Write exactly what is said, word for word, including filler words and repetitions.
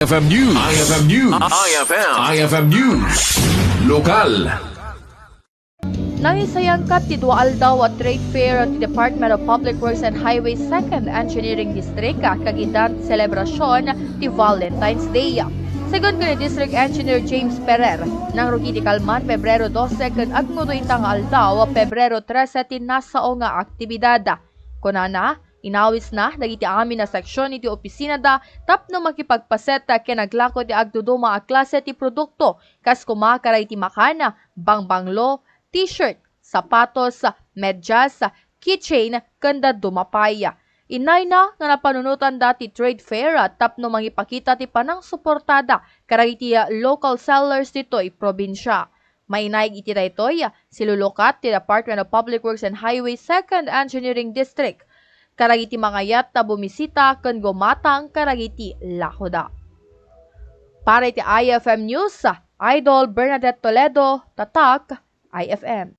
I F M News. I F M News. I F M. I F M News. Lokal. Nangisayangkat ti dua aldaw a trade fair ti Department of Public Works and Highways Second Engineering District, ah, kagidan ti selebrasyon ti Valentine's Day. Segun ken ni District Engineer James Ferrer, nangrugi ti kalman Pebrero dose ken agnudo ita nga aldaw, Pebrero trese, ti nasao nga aktibidad. Kunana, inawisna dagiti amin a seksion iti opisinada tapno makipagpaset ken aglako ti agduduma a klase ti produkto, kas koma kadagiti makan, bangbanglo, t-shirt, sapatos, medyas, keychain, ken dadduma pay. Inayna nga napanunotanda ti trade fair tapno mangipakita ti panangsuportada kadagiti local sellers ditoy probinsia. Mainaig iti daytoy, silulukat ti Department of Public Works and Highways Second Engineering District kadagiti mangayat a bumisita ken gumatang kadagiti lakoda. Para iti I F M News, Idol Bernadette Toledo, Tatak, I F M.